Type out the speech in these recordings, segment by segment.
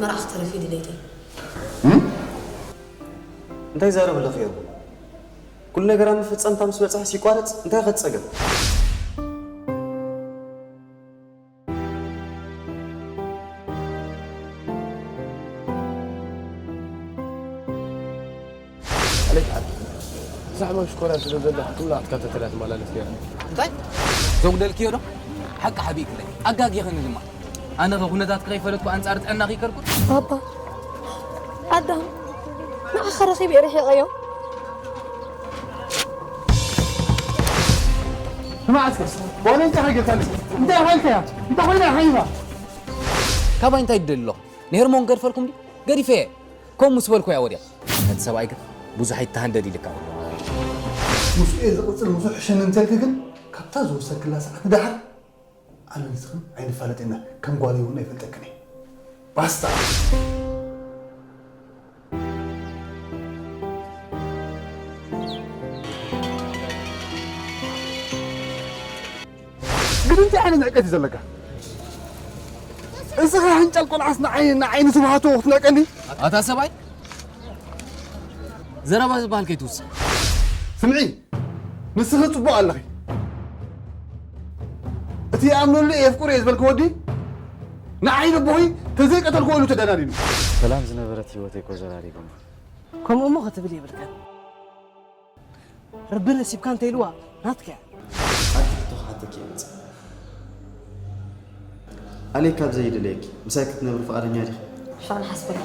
መርዓ ክተርፍ እዩ ድሌተይ። እንታይ ዛረብ ኣለኺ? ኩሉ ነገር ኣብ መፈጸምታ ምስ በጽሐ ሲቋረጽ እንታይ ከጸገም? ዛዕባ ሽኮራ ስለ ዘለካ ኩሉ ኣትካ ተተላ ትመላለስ ነይራ። እንታይ ዘጉደልክዮ ዶ ሓቂ ሓቢእክለይ ኣጋጊኽኒ ድማ ኣነ ኸ ኩነታትኪ ከይፈለጥኩ ኣንጻር ጥዕናኺ ይከልኩ። ባባ ኣዳም ንዓኻ ረኺበ ርሒቐዮ። ስማዕ እስከ ዋላ እንታይ ሓገርካኒ እንታይ ሓልከያ እንታይ ኮይና ሓይባ ካባይ እንታይ ትደሊ ኣለኹ ንሄርሞን ገድፈልኩም ድዩ ገዲፈ እየ ከምኡ ምስ በልኩ እያ ወዲያ ነቲ ሰብኣይ ግን ብዙሕ ኣይተሃንደድ ኢልካ ምስኡ እየ ዝቕፅል ምስኡ ሕሸኒ እንተልኪ ግን ካብታ ዝወሰድክላ ሰዓት ንደሓር ኣነ ንስኽን ኣይንፋለጥ ኢና ከም ጓለይ እውን ኣይፈልጠክን እየ ባስታ ግን እንታይ ዓይነት ንዕቀት እዩ ዘለካ እስኻ ሕንጫል ቆልዓስ ንዓይ ንዓይ ንስብሃቶ ክትነቀኒ ኣታ ሰብኣይ ዘረባ ዝበሃል ከይትውስኽ ስምዒ ንስኺ ጽቡቕ ኣለኺ እቲ ይኣምነሉ የፍቅሮ እየ ዝበልክ ወዲ ንዓይ ነቦኺ ተዘይቀተልክዎ ኢሉ ተደናዲኑ ሰላም ዝነበረት ህይወተይ እኮ ዘራሪጎማ ከምኡ እሞ ክትብል የብልካን ርቢ ነሲብካ እንተኢልዋ ናትካ እያ ሓንቲ ሕቶ ክሓተኪ እየ መፅእ ኣሌክ ካብ ዘይድለየኪ ምሳይ ክትነብሪ ፍቓደኛ ዲኺ? ሻን ሓስበሉ።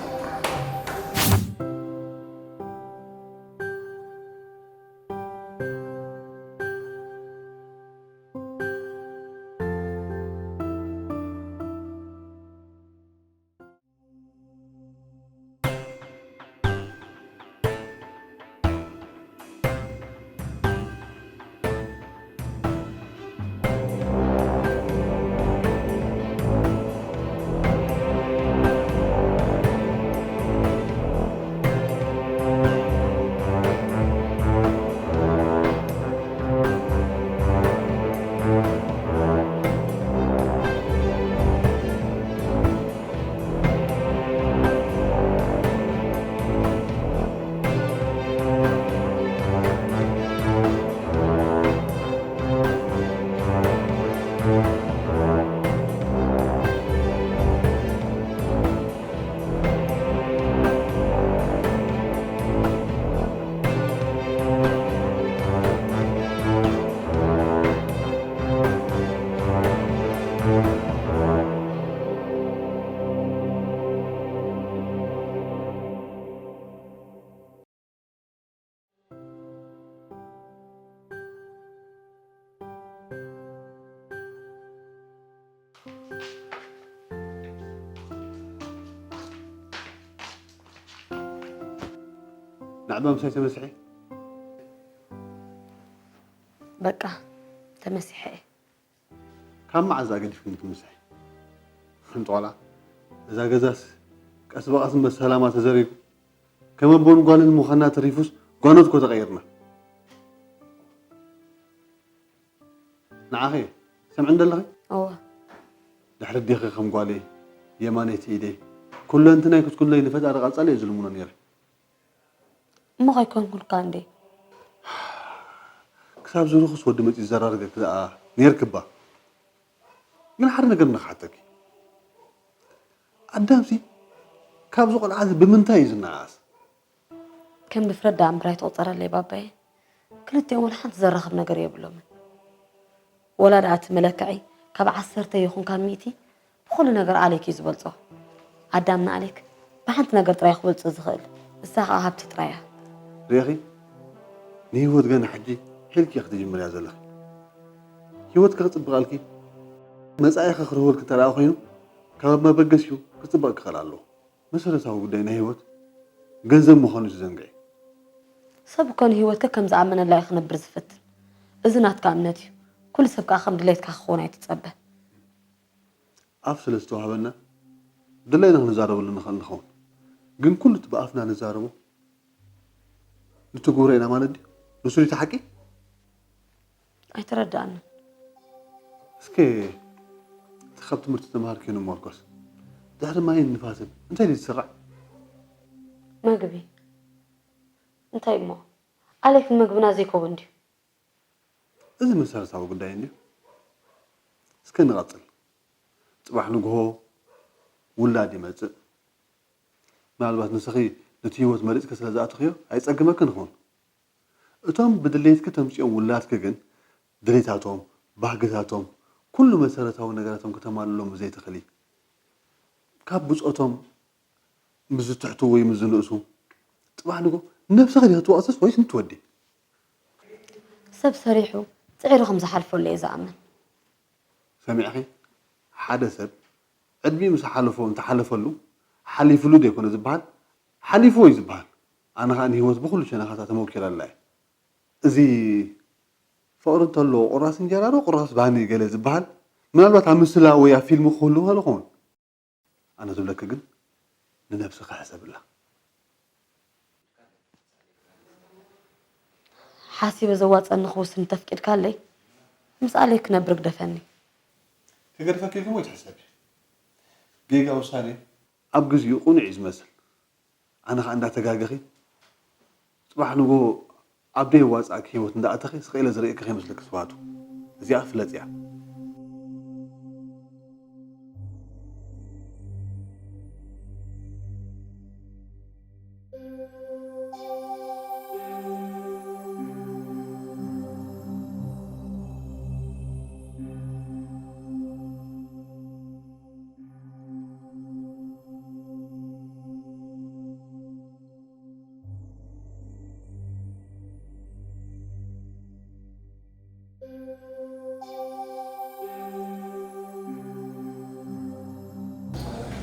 ንዕበ ምሳይ ተመሲሐ በቃ ተመሲሐ እየ ካብ መዓዝ ኣገዲፍክኒ ትምሳይ ሓንቲ ቆልዓ እዛ ገዛስ ቀስ ብቐስ እምበር ሰላማ ተዘሪጉ ከም ኣቦን ጓልን ምዃንና ተሪፉስ ጓኖት እኮ ተቐይርና ንዓኺ ሰምዕኒ ደለኺ እወ ድሕሪ ኣዴኺ ከም ጓለይ የማነይቲ ኢደይ ኩለንትናይ ክትኩለይ ንፈጣሪ ቀጻሊ እየ ዝልምኖ ነይረ እሞ ከይኮንኩልካ እንዴ ክሳብ ዝርኹስ ወዲ መፂኡ ዘራርገኪ ደኣ ነይርኪ እባ ግን ሓደ ነገር ንኽሓተኪ ኣዳምሲ ካብዚ ቆልዓ እዚ ብምንታይ እዩ ዝነኣኣስ ከም ድፍረት ደኣ እምበር ኣይትቑፀረለይ ባባየ ክልቲኦም ወላ ሓንቲ ዘራኽብ ነገር የብሎምን ወላ ደኣ እቲ መለክዒ ካብ ዓሰርተ ይኹን ካብ ሚእቲ ብኹሉ ነገር ኣሌክ እዩ ዝበልጾ ኣዳም ንኣሌክ ብሓንቲ ነገር ጥራይ ክበልጾ ዝኽእል እሳ ኸኣ ሃብቲ ጥራይ እያ ርኢኺ ንህይወት ገና ሕጂ ሒልኪ ክትጅምርያ ዘለኺ ህይወት ክጽብቐልኪ መጻኢኺ ክርህወልኪ እንተ ኮይኑ ካብ መበገሲኡ ክጽብቕ ክኽእል ኣለዎ መሰረታዊ ጉዳይ ናይ ህይወት ገንዘብ ምዃኑ ትዘንግዒ። ሰብ እኮ ንህይወት ከከም ዝኣመነላ እዩ ክነብር ዝፍትን። እዚ ናትካ እምነት እዩ። ኩሉ ሰብ ከኣ ከም ድሌትካ ክኸውን ኣይትጸበ። ኣፍ ስለ ዝተዋህበና ድላይና ክንዛረበሉ ንኽእል ንኸውን። ግን ኩሉ እቲ ብኣፍና ንዛረቦ ንትግብሮ ኢና ማለት ድዩ? ንሱ ድዩ እቲ ሓቂ? ኣይተረድኣንን። እስከ እቲ ካብ ትምህርቲ ዝተምሃርክዮ ንመርኮስ። ድሕሪ ማይን ንፋስን እንታይ ድዩ ዝስራዕ? መግቢ እንታይ እሞ ኣሌክ፣ መግብና ዘይከውን ድዩ? እዚ መሰረታዊ ጉዳይ እንድዩ። እስከ ንቐጽል። ጽባሕ ንግሆ ውላድ ይመጽእ። ምናልባት ንስኺ ነቲ ህይወት መሪጽኪ ስለ ዝኣተኽዮ ኣይጸግመክን ይኸውን። እቶም ብድሌትኪ ተምጽኦም ውላድኪ ግን ድሌታቶም፣ ባህግታቶም፣ ኩሉ መሰረታዊ ነገራቶም ክተማልሎም ብዘይትኽእሊ፣ ካብ ብጾቶም ምስ ዝትሕቱ ወይ ምስ ዝንእሱ፣ ጽባሕ ንግሆ ነብስኺ ዲኺ ትወቕስስ ወይስ ነቲ ወዲ? ሰብ ሰሪሑ ጽዒሩ ከም ዝሓልፈሉ እየ ዝኣምን። ሰሚዕኺ? ሓደ ሰብ ዕድሚኡ ምስ ሓለፎ እንተሓለፈሉ ሓሊፍሉ ዶ ይኮነ ዝበሃል? ሓሊፍዎ እዩ ዝበሃል። ኣነ ኸኣ ንህይወት ብኹሉ ሸነኻታ ተመኪረላ እየ። እዚ ፍቕሪ እንተሎ ቁራስ እንጀራ ዶ ቁራስ ባኒ ገለ ዝበሃል ምናልባት ኣብ ምስላ ወይ ኣብ ፊልም ክህሉ ይኽእል ይኸውን። ኣነ ዝብለኪ ግን ንነብስኺ ሕሰብላ። ሓሲበ ዘዋፀኒ ክውስን እንተፍቂድካለይ ምስ ኣሌክ ክነብር ግደፈኒ። ክገድፈኪ ኢልኩም ኣይትሕሰቢ። ጌጋ ውሳኔ ኣብ ግዜኡ ቅኑዕ እዩ ዝመስል። ኣነ ኸኣ እንዳተጋገኺ ጽባሕ ንጎ ኣብ ደይ ዋጻእኪ ህይወት እንዳኣተኺ ስቕ ኢለ ዝርእየኪ ከይመስለኪ ስብሃቱ። እዚኣ ፍለጥያ።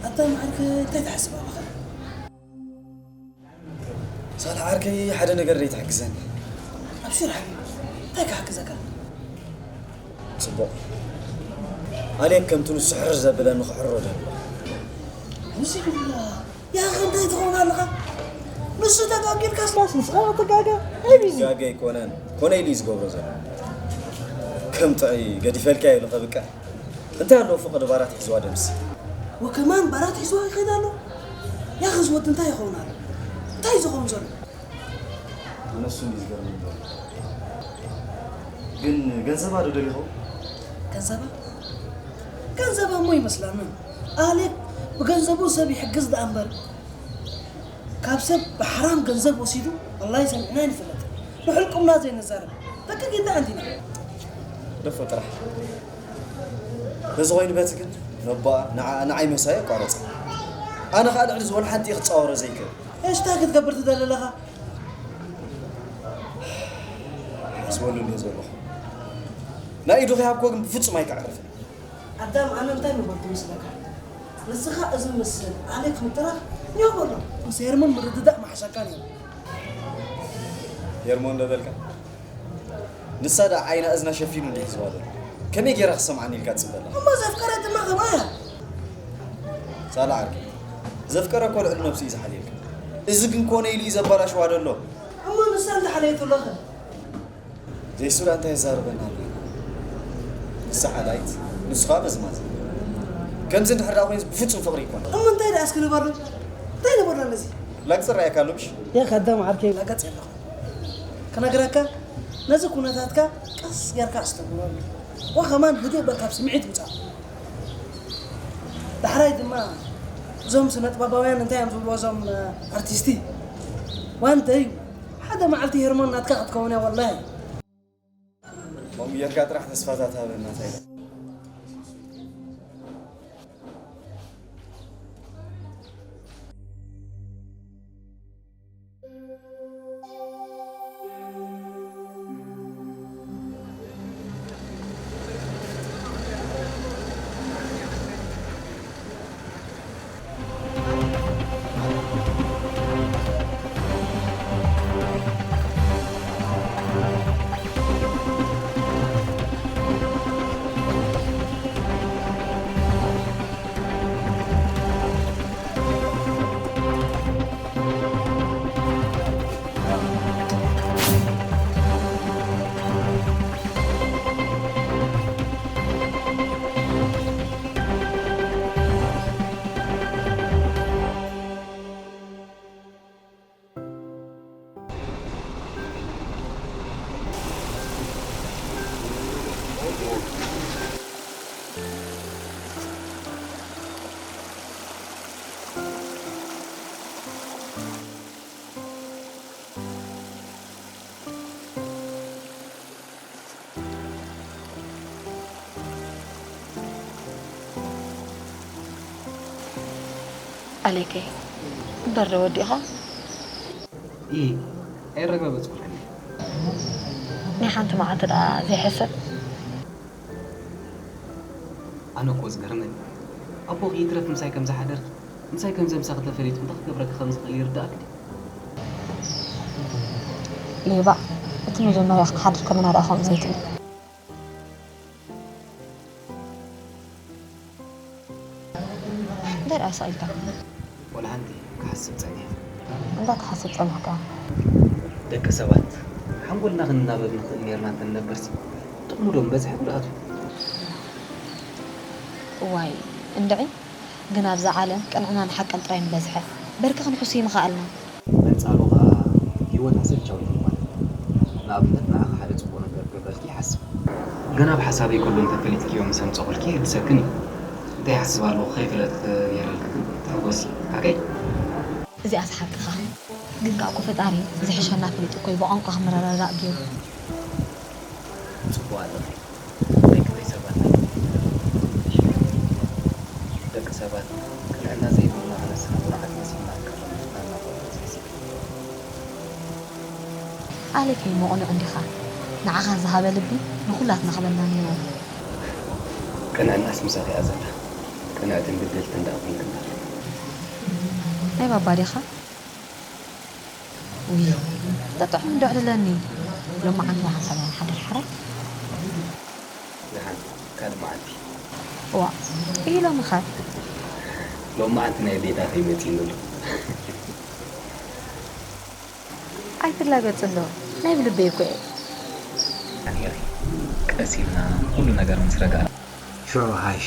ኣታ መዓርከ እንታይ ትሓስብ ኣለኻ? ሳላ ዓርከይ ሓደ ነገር ደይ ትሕግዘኒ? ኣብሽር ሓቢቢ እንታይ ክሕግዘካ? ጽቡቕ። ኣሌክ ከምቲ ንሱ ሕር ዘብለኒ ክሕሮ ደሎ። ንሱ ይብላ ያኸ እንታይ ትኸውን ኣለኻ? ንሱ ተጋጊልካስ ንስኻ ክትጋገ? ኣይቢዚ። ጋገ ኣይኮነን። ኮነ ኢሉ እዩ ዝገብሮ ዘሎ። ከም ጥዑይ ገዲፈልካ ኢሉ ከብቅዕ። እንታይ ኣለዎ ፈቐዶ ባራት ሒዝዋ ደምሲ? ወከማን ባራት ሒዝዋ ይኸይድ ኣሎ። ያኸ ዝወድ እንታይ ይኸውን ኣሎ? እንታይ እዩ ዝኸውን ዘሎ? ኣነ እሱ እንዲ ዝገርም ዘሎ። ግን ገንዘባ ዶ ደሊኹ? ገንዘባ? ገንዘባ እሞ ይመስላኒ። ኣሌክ ብገንዘቡ ሰብ ይሕግዝ ደኣ እምበር ካብ ሰብ ብሓራም ገንዘብ ወሲዱ ወላሂ ሰሚዕና ኣይንፈልጥን። ንሕልቁምና ዘይንዛረብ ደቂ ጌታ ኣንቲና። ደፎ ጥራሕ። በዚ ኮይኑ በቲ ግን ነቦኣ ንዓ ንዓይ ምሳይ ኣቋረጸ። ኣነ ኸኣ ልዕሊ ዝኾነ ሓንቲ ክጻወሮ ዘይክእል። እሽታ ክትገብር ትደሊ ኣለኻ? ሓስበሉ እንድየ ዘለኹ። ናይ ኢዱ ከይሃብኮ ግን ብፍጹም ኣይከዕርፍን። ኣዳም ኣነ እንታይ ምበልኩ ይመስለካ? ንስኻ እዚ ምስል ኣሌክ ምጥራፍ ኒዮ በሎ። ምስ ሄርሞን ምርድዳእ ምሓሸካ ነይሩ። ሄርሞን ዶ በልካ? ንሳ ደኣ ዓይና እዝና ሸፊኑ እንዲሒዝዋ ዘሎ። ከመይ ጌራ ክሰምዓኒ ኢልካ ትጽበ ኣለኻ? እሞ ዘፍቀረት ድማ ከማያ። ሳላ ዓርከይ፣ ዘፍቀረ እኮ ልዕሊ ነብሱ እዩ ዝሓልየልካ። እዚ ግን ኮነ ኢሉ እዩ ዘባላሽዋ ዘሎ። እሞ ንሳ እንተሓለየትሎኸ? ዘይሱዳ እንታይ የዛርበና ኣሎ? ንሳ ሓላይት፣ ንሱ ኸኣ መዝማዝ። ከምዚ እንድሕር ደኣ ኮይኑ ብፍጹም ፍቕሪ ይኮን። እሞ እንታይ ደኣ እስኪ ንበሎ? እንታይ ንበሎ ነዚ? ላግጺ ርኣየካ ኣሎ ምሽ? ያ ከዳም ዓርከይ ላገጽ ኣለኹ። ክነግረካ ነዚ ኩነታትካ ቀስ ጌርካ ኣስተብህለሉ። ወኸማን ህዱእ በል ካብ ስምዒት ውጻእ። ዳሕራይ ድማ እዞም ስነጥበባውያን እንታይ እዮም ዝብልዎ እዞም ኣርቲስቲ ዋንተዩ ሓደ መዓልቲ ሄርሞን ናትካ ክትከውን እያ ወላሂ። ከምኡ ጌርካ ጥራሕ ተስፋታት ሃበና እንታይ ኣሌከይ፣ እምበር ዶ ወዲእኻ? ኢ ኣይረጋገጽኩልክን። ናይ ሓንቲ መዓልቲ ደኣ ዘይሕሰብ። ኣነ እኮ ዝገርመኒ፣ ኣቦኺ ይትረፍ ምሳይ ከም ዝሓደርኪ፣ ምሳይ ከም ዘምሳኺ ተፈሊጡ እንታይ ክገብረኪ ከም ዝኽእል ይርድኣኪ ድዩ? ሌባ፣ እቲ መጀመርያ ክትሓድር ከለና ደኣ ከምኡ ዘይትብል። እንታይ ደኣ ስቕ ኢልካ? ወላ ሓንቲ ክሓስብ ጸኒሐ። እንታይ ትሓስብ ጸኒሕካ? ደቂ ሰባት ሓንጎልና ክንናበብ ንኽእል ኔርና እንተንነብርሲ፣ ጥቕሙ ዶ ምበዝሐ ጉድኣቱ? እዋይ እንድዒ፣ ግን ኣብዛ ዓለም ቅንዕናን ሓቅን ጥራይ ምበዝሐ። በርኪ ክንሕሱ ይምኸኣልና። በንጻሩ ኸኣ ህይወት ኣሰልቻዊት ምዃና። ንኣብነት ንዓኺ ሓደ ጽቡቕ ነገር ክገብረልኪ ይሓስብ። ገና ኣብ ሓሳበይ ከሎ እንተፈሊጥክዮ ምስ ኣምጸኹልኪ የሕድሰክን እዩ። እንታይ ይሓስብ ኣለኹ ከይፈለጥኪ ተገይረልኪ ግን ትሕጎሲ። ሓቀይ? እዚኣስ ሓቅኻ። ግን ከኣ እኮ ፈጣሪ ዝሕሸና ፈሊጡ እኮ እዩ ብቋንቋ ክንረዳዳእ ገይሩ። ጽቡቕ ኣለኺ። ናይ ክንደይ ሰባት ናይ ደቂ ሰባት ቅንዕና ዘይብልና ክነስና ኩርዓት መሲልና ንቀርብ ናናቆርብ ዝሕስብ። ኣሌከይ እሞ ቅኑዕ እንዲኻ። ንዓኻ ዝሃበ ልቢ ንኹላትና ክበልና ነይርዎ። ቅንዕናስ ምሳኺ እያ ዘላ። ቅንዕትን ግድልትን ደኣ ኮይንክና። ናይ ባባ ዲኻ? ውይ፣ ተጥዑም ዶ ዕልለኒ። ሎማዓንቲ ደሓን ሰብኣይ ሓደር ሓራይ። ደሓን ካልእ መዓልቲ። ዋ፣ ኢሎምኸ? ሎማዓንቲ ናይ ቤታ ከይመጺእኒ ኣሎ። ኣይትላገጽ እንዶ፣ ናይ ብልበይ እኮ እየ። ኣኔሪ ቀስ ኢልና ኩሉ ነገር ምስ ረጋእና ሽዑ ሃሽ።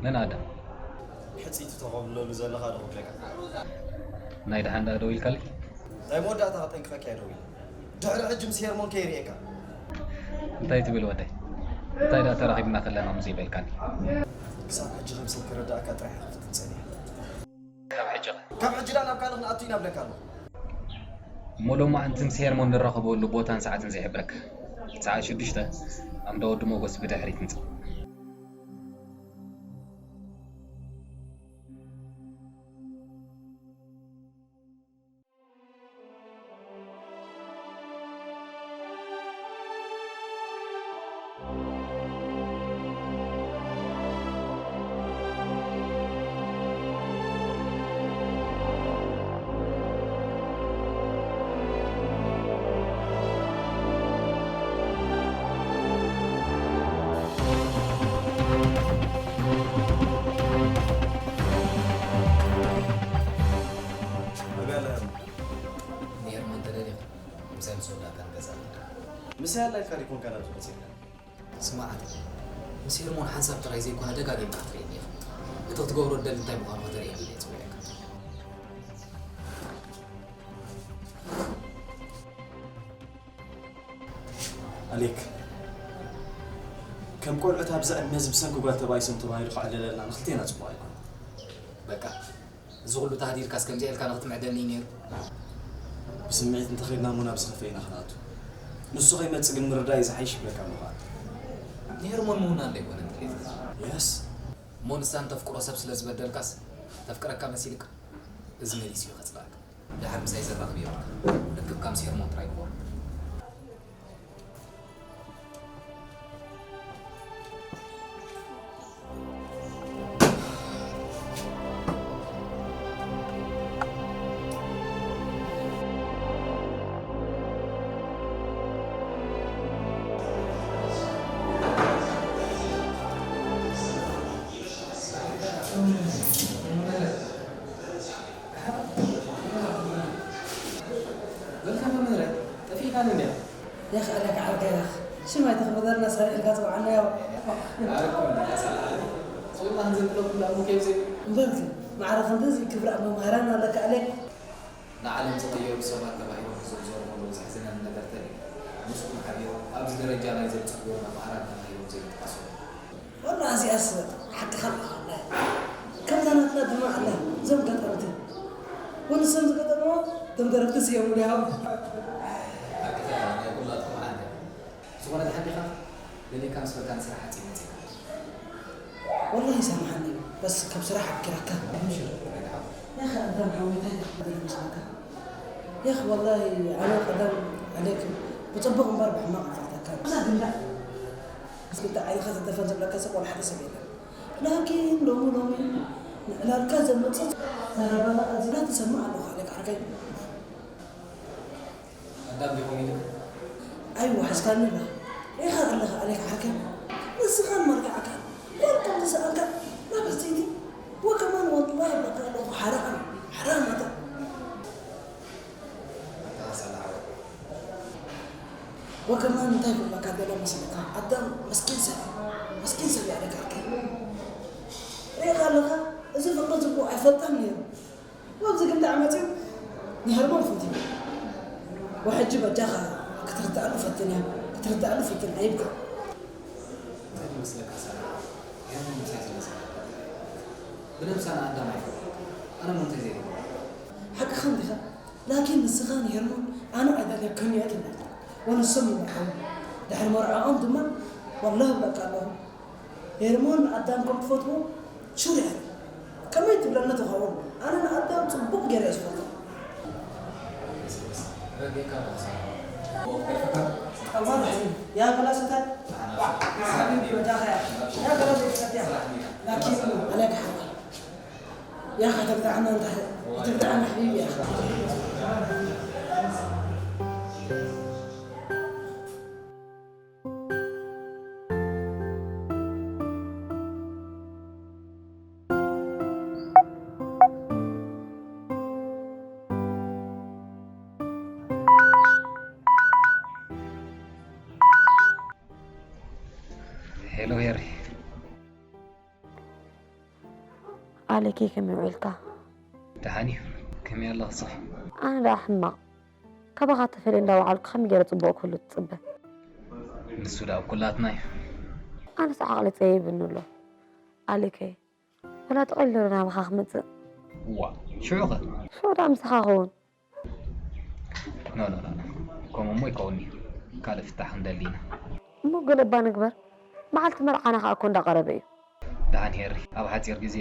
መን ኣዳም? ሕፅይቲ ተኸብለሉ ዘለኻ ዶ ክብለካ? ናይ ደሓን ደኣ ደው ኢልካለይ? ናይ መወዳእታ ከጠንቅቐካ እየ ደው ኢለ። ድሕሪ ሕጂ ምስ ሄርሞን ከይርእየካ። እንታይ ትብል ወደይ? እንታይ ደኣ ተራኺብና ከለና ከምዚ ይበልካኒ? ክሳብ ሕጂ ከም ሰብ ክረዳእካ ጥራሕ እየ ክፍትን ፀኒሐ። ካብ ሕጂ ኸ? ካብ ሕጂ ደኣ ናብ ካልእ ክንኣቱ ኢና እብለካ ኣለኹ። እሞ ሎማዓንቲ ምስ ሄርሞን ንራኸበሉ ቦታን ሰዓትን ዘይሕብረካ። ሰዓት ሽዱሽተ ኣብ እንዳ ወዲ ሞጎስ ብድሕሪት ምጻእ። መጋለ ንኤርማ እንተደሊኻ ምሳይ ምስ ወዳእካ ንገዛ ንኸይድ። ምሳይ ኣላልካ ዲኮንካ ናብዚ መፂእካ? ስማዕ፣ ምስ ሄርሞን ሓንሳብ ጥራይ ዘይኮነ ደጋጊምካ ክትርእየኒ ኢኻ። እቲ ክትገብሮ ትደሊ እንታይ ምዃኑ ከተርእየኒ ኢለ እየ ጽዊዐካ። ኣሌክ፣ ከም ቆልዑት ኣብዚ ዕድመ እዚ ብሰንኪ ጓል ተባኢሶም ተባሂሉ ክዕለለልና ንክልቴና ጽቡቕ ኣይኮነን። በቃ፣ እዚ ኩሉ ተሃዲድካስ ከምዚኣ ኢልካ ንክትምዕደኒ እዩ ነይሩ። ብስምዒት እንተኸድና እሞ ናብ ዝኸፍአ ኢና ክንኣቱ። ንሱ ከይመጽእ ግን ምርዳእ እዩ ዝሓይሽ ይብለካ ኣለኹ ኣነ። ንሄርሞን ምውናን ዶ ኣይኮነን ድሌትካ? የስ። እሞ ንሳ እንተፍቅሮ ሰብ ስለ ዝበደልካስ ተፍቅረካ መሲልካ? እዚ መሊሱ እዩ ከጽልኣካ። ድሓር ምሳይ ዘራኽብ የብልካ። ርክብካ ምስ ሄርሞን ጥራይ ግበሮ። ያኽ ኣለ ክዓርከ ያኽ ሽም ኣይተኽብረልና ሰሪዕልካ ጽውዓና ያው እምበርክ ማዕረ ክንድዚ ክብሪ ኣብ መምህራን ኣለካ ኣሌክ ንዓለም ዝቕየሩ ሰባት ተባሂሎም ክዝርዘሩ ከለዉ ዘሕዝነኒ ነገር ተሪኡ። ምስኡ ሓቢሮም ኣብዚ ደረጃ ናይ ዘብጽሕዎ መማህራን ተባሂሎም ዘይጠቐሱ። ወላ እዚኣስ ሓቅኻ ኣለኻ ወላሂ። ከምዛ ናትና ድማ ኣላ እዞም ገጠምቲ ወንሶም ዝገጠምዎ እቶም ደረፍቲ ስየሙ ድያም። ሓቅኻ ናይ ኩላትኩም ሓንቲ። ዝኾነ ደሓን ዲኻ? ደሊካ ምስ በልካ ንስራሕ ሓፂር መፂእካ። ወላሂ ይሰማሓኒ እዩ በስ ካብ ስራሕ ኣኪረካ። ኣምሽር ረግሓ። ያኸ ኣዳም ሓወይ እንታይ ደለ መስለካ? ያኽ ወላሂ ኣነ ቀደም ዓሌክ ብፅቡቕ እምበር ብሕማቕ ይፈልጠካ። ኣላ ግንዳ እስክልተ ዓይንኻ ተደፈን ዝብለካ ሰብ ዋላ ሓደ ሰብ የለን። ላኪን ሎሚ ሎሚ ንዕላልካ ዘመፅእ ዘረባና ኣዚና ትሰምዕ ኣለኹ ዓሌክ ዓርከይ። ኣዳም ዲኹም ኢልካ? ኣይወሓዝካኒ ባ ኢኻ ኣለኻ ኣሌክ ዓርከይ። ንስኻን መርትዓካን ጓል ከም ዝሰኣንካ ናብ ኣስተይቲ ወከማን ወላሂ በቃ ኣለኹ ሓራም ሓራም ኣታ ኣታ ሰላዓ ወከማን እንታይ ክብለካ ገለ መስለካ ኣዳም መስኪን ሰብ እዩ። መስኪን ሰብ እዩ ኣሌክ ዓርከይ። ርኢኻ ኣለኻ እዚ ፍቕሪ ዝብኡ ኣይፈልጣን ነይሩ። ኣብዚ ግን ደኣ መጺኡ ንሄርሞን ፈትዩ። ወሕጂ በጃኻ ክትርድኣሉ ፈትን እያ ክትርድኣሉ ፈትን ኣይብካ። እንታይ ይመስለካ ሰላዓ? ሄርሞን ምሳይ ስለ ዝነበረት ብነብሳ ንኣዳም ኣይፈልጥ ኣነ ሞ እንታይ ዘይገብሮ ሓቅኻ እንዲኻ ላኪን ንስኻ ንሄርሞን ኣነ ኣይደልየክን እየ ትብል ወንሶም ይመርዓው ድሕሪ መርዓኦም ድማ ወላሂ እብለካ ኣለኹ ሄርሞን ንኣዳም ከም ትፈትዎ ሹር እያ ከመይ ትብለኒ ትኸውን ኣነ ንኣዳም ፅቡቕ ገይረ እየ ዝፈልጦ ረዲእካ ዶ ክሳብ ጠዋል ሕዚ ያ ገላ ስታት ሓቢቢ ወዳኸያ ያ ገላ ዘይትሰትያ ላኪን ኣነ ክሓባ ያ ከተግዛዕና እንተ ተግዛዕና ሓቢቢ ያ ሄሎ ሄሪ፣ ኣሌኬ ከመይ ውዒልካ? ደሓን እዩ። ከመይ ኣለኽሲ? ኣነ ደኣ ሕማቕ። ካባኻ ተፈልየ እንዳወዓልኩ ከመይ ገይረ ጽቡቕ ክህሉ ትጽበ? ንሱ ደኣ ኣብ ኩላትና እዩ። ኣነስ ዓቕሊ ጸይብኒ ኣሎ። ኣሌኬ፣ ወላ ተቐሊሉ ናባኻ ክመጽእ። ዋ፣ ሽዑኸ? ሽዑ ደኣ ምሳኻ ክኸውን። ኖ ኖ ኖ ኖ። ከምኡ እሞ ይከውን እዩ። ካልእ ፍታሕ ክንደሊ ኢና። እሞ ገለ እባ ንግበር። መዓልቲ መርዓና ከኣ እኮ እንዳቐረበ እዩ። ደሓን ሄሪ፣ ኣብ ሓጺር ግዜ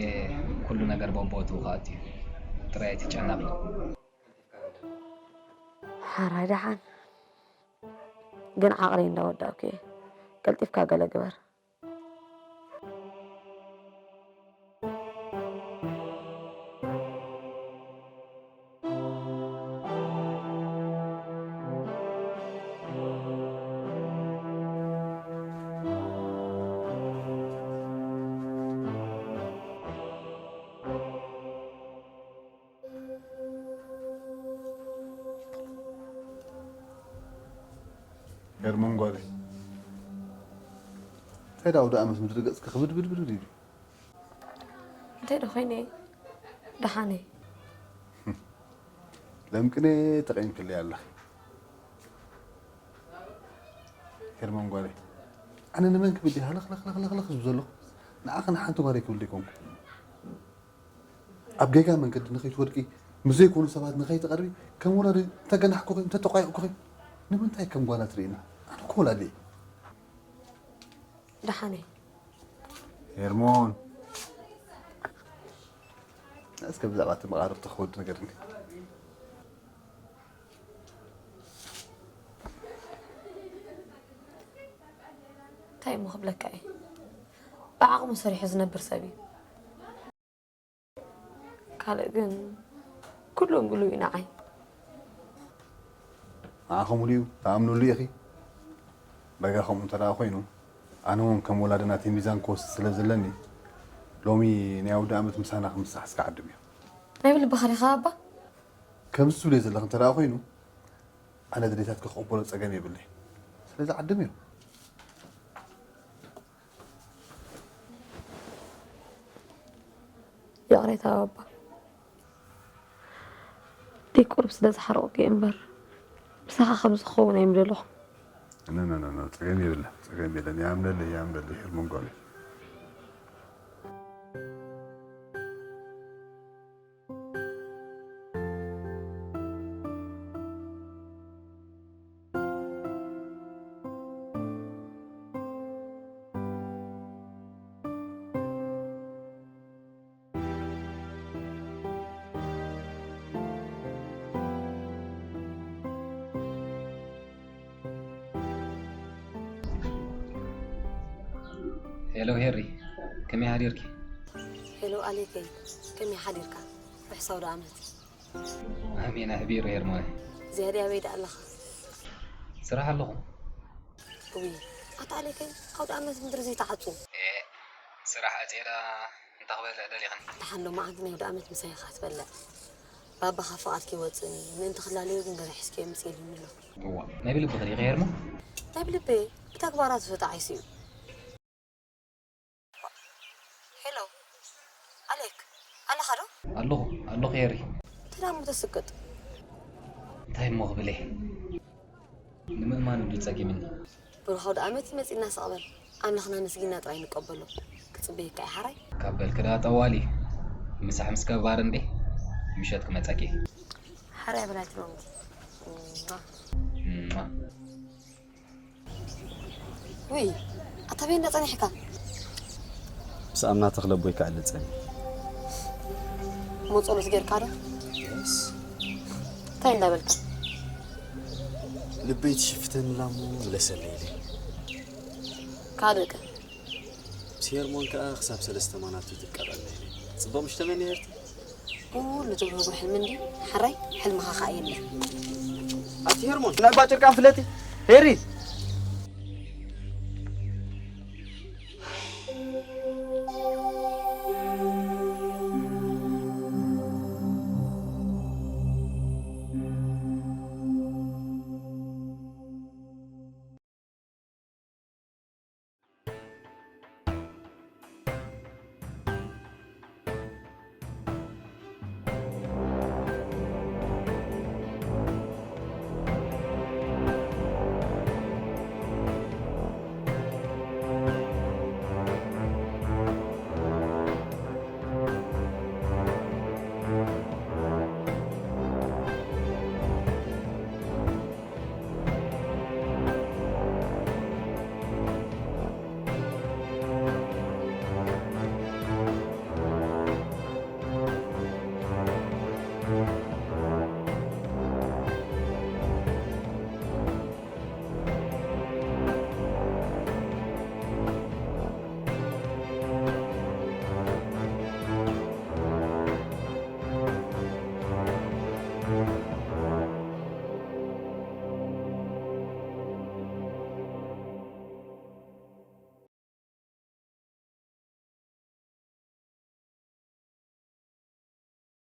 ኩሉ ነገር በቦትኡ ክኣቱ እዩ። ጥራይ ኣይትጨነቒ። ሓራይ ደሓን። ግን ዓቕለይ እንዳወዳእኩ እየ። ቀልጢፍካ ገለ ግበር። ሄርሞን ጓለይ፣ እንታይ ደኣ ኣውደ ኣመት ምድሪ ገጽኪ ክብድብድብድ ኢሉ? እንታይ ዶ ኮይነ? ደሓነይ። ለምቅነ ተቐይምክለይ ኣለኺ። ሄርሞን ጓለይ፣ ኣነ ንመን ክብል ድየ ሃለኽለኽለኽለኽ ዝብል ዘለኹ? ንዓኺ ንሓንቲ ጓለይ ክብል ዘይኮንኩ። ኣብ ጌጋ መንገዲ ንኸይትወድቂ፣ ምስ ዘይኮኑ ሰባት ንኸይትቐርቢ፣ ከም ወላዲ እንተገናሕኩኺ፣ እንተተቋየቕኩኺ፣ ንምንታይ ከም ጓና ትርእይኒ? ኣነ እኮ ወላዲ እየ። ደሓነይ። ሄርሞን፣ እስከ ብዛዕባ እቲ መቓርብቲ ክወዲ ንገርኒ። እንታይ እሞ ክብለካ እየ? ብዓቕሙ ሰሪሑ ዝነብር ሰብ እዩ። ካልእ ግን ኩሉ እንግሉ እዩ ንዓይ። ንዓኺ ሙሉ እዩ፣ ትኣምንሉ ኢኺ። በጋ ከምኡ እንተ ደኣ ኮይኑ፣ ኣነ እውን ከም ወላዲ ናተይ ሚዛን ክወስድ ስለ ዘለኒ፣ ሎሚ ናይ ኣውደ ኣመት ምሳና ክምሳሕ እስከ ዓድም እዩ። ናይ ብልብኻ ዲኻ ኣባ? ከምዚ ትብልዮ ዘለኺ እንተ ደኣ ኮይኑ፣ ኣነ ድሌታትኪ ክቕበሎ ጸገም የብለይ። ስለዚ ዓድም እዩ። ይቕሬታ ኣባ። ደይ ቁሩብ ስለ ዝሓረቑኪ እምበር፣ ምሳኻ ከምዚ ክኸውን ኣይምደለኹን። ኖ፣ ኖ፣ ኖ፣ ኖ፣ ጸገም የብለን፣ ጸገም የለን። ይኣምነለይ፣ ይኣምነለይ፣ ሄርሞን ጓለይ። ሄሎ ሄሪ፣ ከመይ ሓዲርኪ? ሄሎ ኣሌከይ፣ ከመይ ሓዲርካ? ርሑስ ኣውደ ኣመት። ኣሜን ኣሕቢሩ ሄርሞን። ዝያዳ ኣበይ ደኣ ኣለኻ? ስራሕ ኣለኹ። እዊ፣ ኣታ ኣሌከይ፣ ኣውደ ኣመት ምድሪ ዘይተዓጹ። ኤ፣ ስራሕ ኣጽየዳ እንታይ ክበልዕ ደሊኽኒ? ደሓን ሎማዓንቲ ናይ ኣውደ ኣመት ምሳይ ኢኻ ትበልዕ። ባባኻ ፍቓድ ከይወጽእኒ፣ ምእንቲ ክላለዩ ግን ገለ ሒዝከዮ ምጽእ ኢሉኒ ኣሎ። እዋ፣ ናይ ብልብኺ ዲኺ ሄርሞ? ናይ ብልበይ፣ ብተግባራት ዝፈጣዓይሲ እዩ። ሄሎ፣ ኣሌክ፣ ኣለኻ ዶ? ኣለኹ፣ ኣለኹ ሄሪ። እንታይ ደኣ እሞ ተስቅጥ? እንታይ እሞ ክብል እየ? ንምእማን እንድዩ ጸጊምኒ። ብሩኽ ኣውደ ኣመት እዩ መጺእና፣ ስቕ በል። ኣምላኽና ኣመስጊንና ጥራይ ንቀበሎ። ክጽበየካ እየ ሓራይ። ካብ በልኪ ደኣ ጠዋሊ፣ ምሳሕ ምስ ገባር እንዴ ምሸት ክመጸኪ። ሓራይ በላ ትሎምኪ። እማ። እማ። ውይ፣ ኣታ በይ እንዳ ጸኒሕካ? ምስ ኣምና ተኽለ ኣቦይ ክዕልል ጸኒሐ። እሞ ጸሎት ጌርካ ዶ? እንታይ እንዳበልካ? ልበይ ትሽፍተንላ እሞ ምለሰለይ ኢለ። ካልእ ከ? ምስ ሄርሞን ከኣ ክሳብ ሰለስተ ማናቱ ትቀበልና ኢለ። ጽቡቕ ምሽ ተመንየ ሄርቲ? ኩሉ ትብህጎ ሕልሚ እንዲ ሓራይ፣ ሕልምኻ ኸኣ የለን። ኣቲ ሄርሞን፣ ናይ ባጭርቃን ፍለጢ። ሄሪ፣